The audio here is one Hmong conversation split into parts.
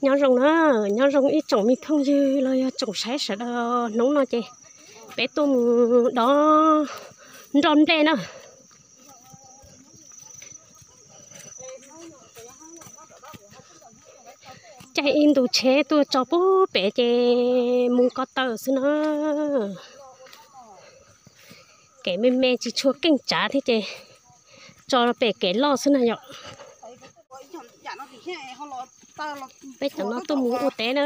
Nyob zoo na, nyob zoo ib tsoom me phooj ywg los yog tsoom saib sawv daws. Hnub no ces peb tuaj mus dob nroj nplej na. Caij ib ntu tsheb tuaj tso pub pem ces mus ko taw xwb na. Kev me me tsis tshua keej tsav thiab ces tso pem kev loj xwb na yom. Peb cov no tuaj mus ua teb na.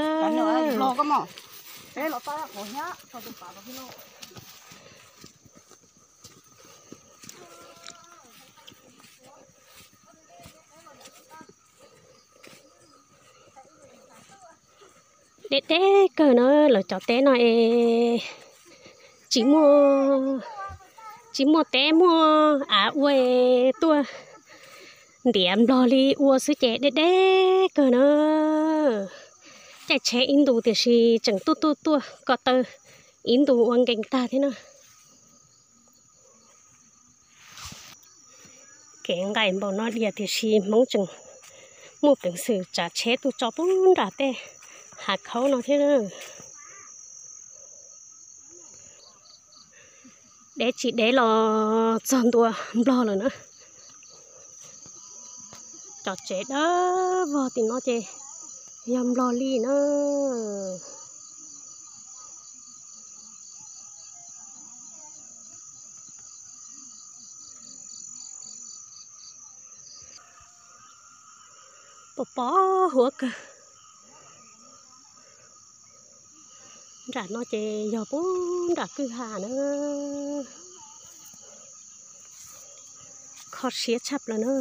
Deb deb kawg na, lawv cov teb no es tsis muaj, tsis muaj teb muaj av ua es tuaj ntiav nplog li ua xwb ces deb deb kawg na. Caij tsheb ib ntus tiam sis tseem tuaj tuaj tuaj ko taw ib ntus ua nkees tag thiab na. Kev nqaim npaum no diam tiam sis Hmoob tseem muaj peev xwm tsav tsheb tuaj tso pub nram tej hav khaub no thiab. Deb tsis deb los txog ntua nplog lawm na. Cov tsev dawb vog tim no ces yog nplog li na. Pos pos huab kawg. Nram no ces yog pub nram kwj ha na. Kho siab tshaj plaws na.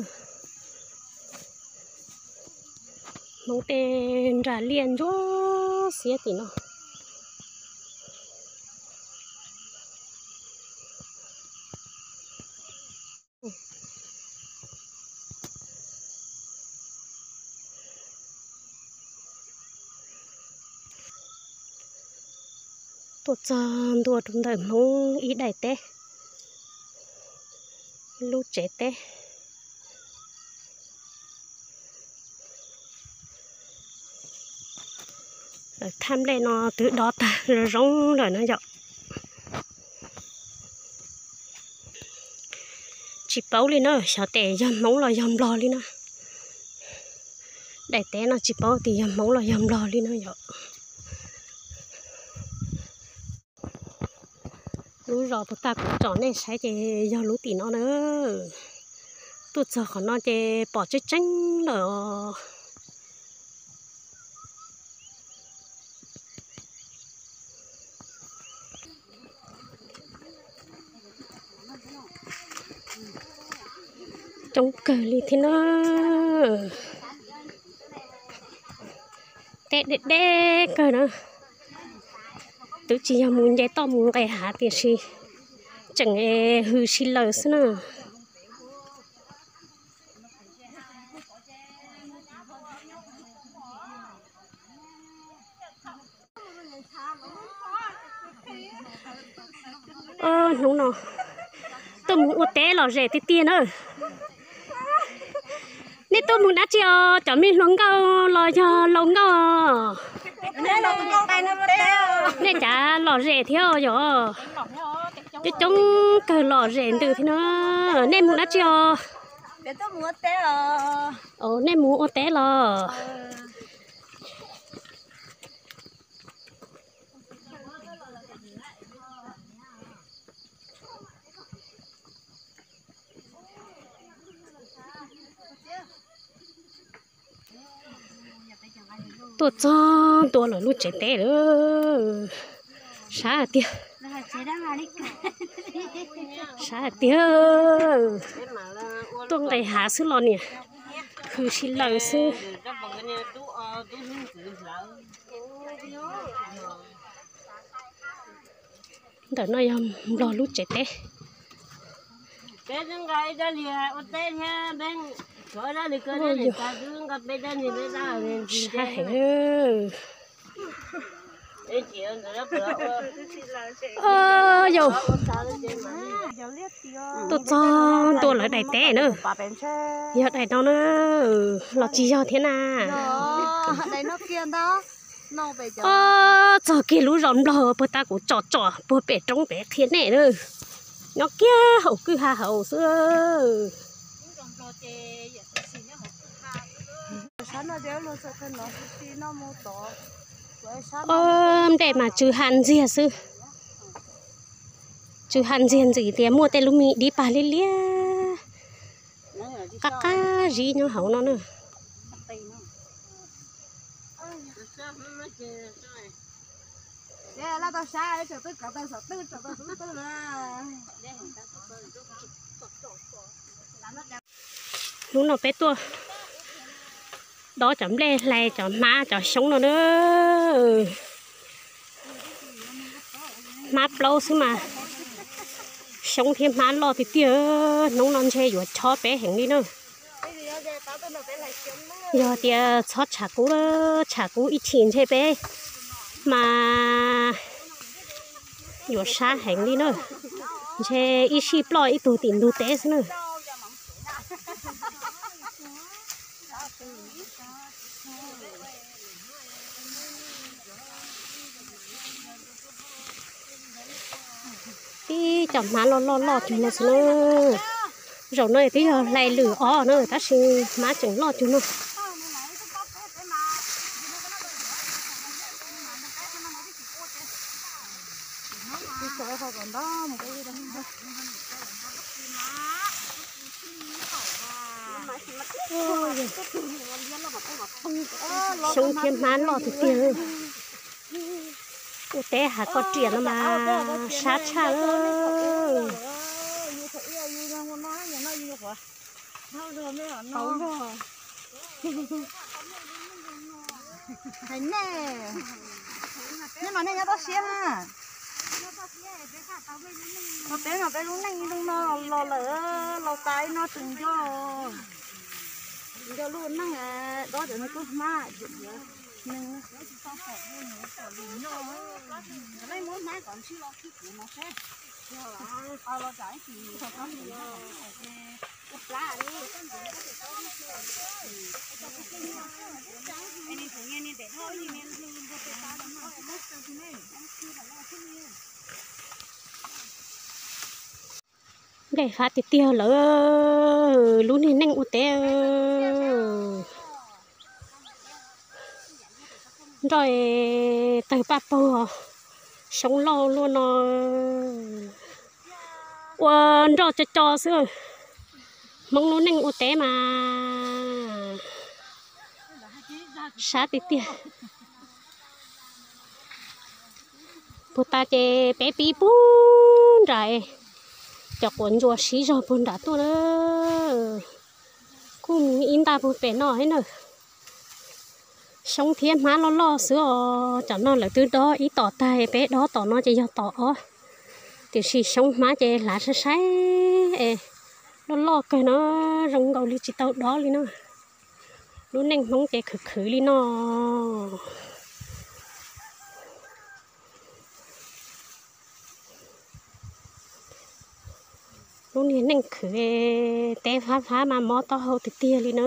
Hmoob tej nram liaj ntsuab xiab tim no. Tuaj txog ntua rau ntawm Hmoob ib daim teb, lub tsev teb. Lawv thaj nplej no twb dob tag zoo zoo lawm na yom. Tsis paub li na, xyov tes yog Hmoob los yog Nplog li na. Daim teb no tsis paub tias yog Hmoob los yog Nplog li na yom. Lub zos puag ta kuv tsom nej saib ces yog lub tim no na. Tuaj txog qhov no ces pom tseeb tseeb lawm os. Coob kawg li thiab na. Teb deb deb kawg na. Twb tsis yog mus nce toj mus nqes hav tiam sis tseem hws si laws xwb na. Hnub no tuaj mus ua teb lom zem tiag tiag na. Nej tuaj mus dab tsi os, cov me hluas nkauj los yog laus nkauj? Nej cas lom zem thiab yom? Coob coob kawg lom zem ntws thiab na. Nej mus dab tsi os? Nej mus ua teb los? Tuaj txog ntua lawm lub tsev teb lawm. Sab hais tiag. Sab hais tiag. Tuaj nqes hav xwb los niam, hws si laws xwb. Ntawm no yog Nplog lub tsev teb. Sab heev. Yog tuaj txog ntua lawv daim teb na, yog daim no na, los tsis yog thiab na. Txog kiag lub zos Nplog puag ta kuv tsom tsom puag pem roob pem qhia nej na. Nyob kiag hauv kwj ha hauv xwb. Nplej mas tsw ha ntxiag xwb. Tsw ha ntxiag ntxim tias muaj tej lub me dib pag liab liab qab qab zib nyob hauv no na. Hnub no peb tuaj dob cov nplej hlais cov hmab cov xyoob no na. Hmab plaub xwb mas xyoob thiab hmab loj tiag tiag. Hnub no ntshe yuav chob peb heev li na. Yog tias txhob tshav kub, tshav kub ib chim ntshe peb mas yuav sab heev li na. Ntshe ib sij ploj ib tug tim ntug teb xwb na. Tib cov hmab loj loj loj cuag no xwb na. Zaum no twb yog hlais lwm ob na tab sis hmab tseem loj cuag no. Xyoob thiab hmab loj tiag tiag. Ua teb hav koj riam no mas sab tshaj lawm. Hais nej, nej mas nej nyob toj siab na. Peb mas peb lub neej ib lub no los lawm, los tas ib no tseem nco, nco lub neej dob cov me tub hmab. Muab hmab kom ntshis los khib kuv no seb. Nplej fab tiag tiag lawm, lub niag neej ua teb. Nroj tawg paj paug, xyoob loj luaj no, ua nroj co co xwb. Hmoob lub neej ua teb mas sab tiag tiag. Puag ta ces peb pib puag nram, cov quav ntsuas siv zog puag nram tuaj na. Kuj mus ib ntaj puag pem no thiab na. Xyoob thiab hmab loj loj xwb os, cov no lawv twb dob ib tom tag, peb dob tom no ces yog tom ob. Tiam sis xyoob hmab ces hlav saib saib es loj loj kawg no, zoo nkaus li tsis tau dob li na. Lub neej Hmoob ces khwv khwv li no. Lub niag neej khwv, teb fab fab mas mob taub hau tiag tiag li na.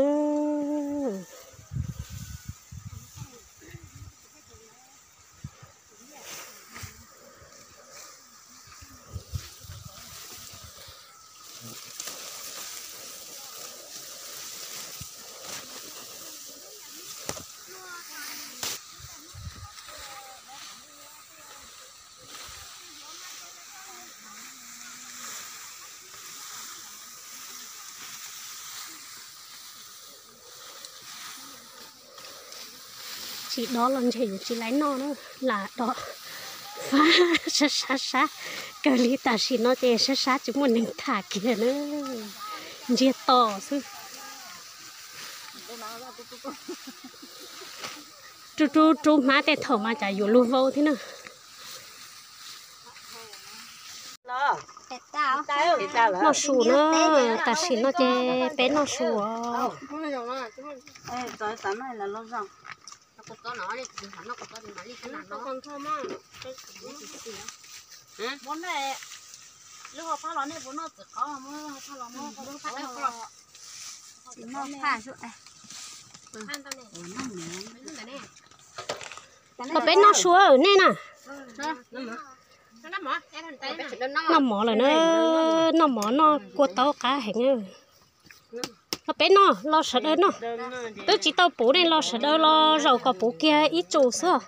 Tsis dob los ntshe yuav tsis laiv noj na, lam dob fab sab sab sab kawg li. Tam sim no ces sab sab tsis muaj neeg tham kiag na, ntsiag to xwb. Rub rub rub hmab tej thaum mas cas yuav luag vau thiab na. Noj su na, tam sim no ces peb noj su os. Los peb noj sua nej na. Noj mov lawm na, noj mov noj kua taub qab heev. Los peb noj los sawv daws noj. Twb tsis tau puv ne los sawv daws los zaum kom puv kiag ib tsum xwb.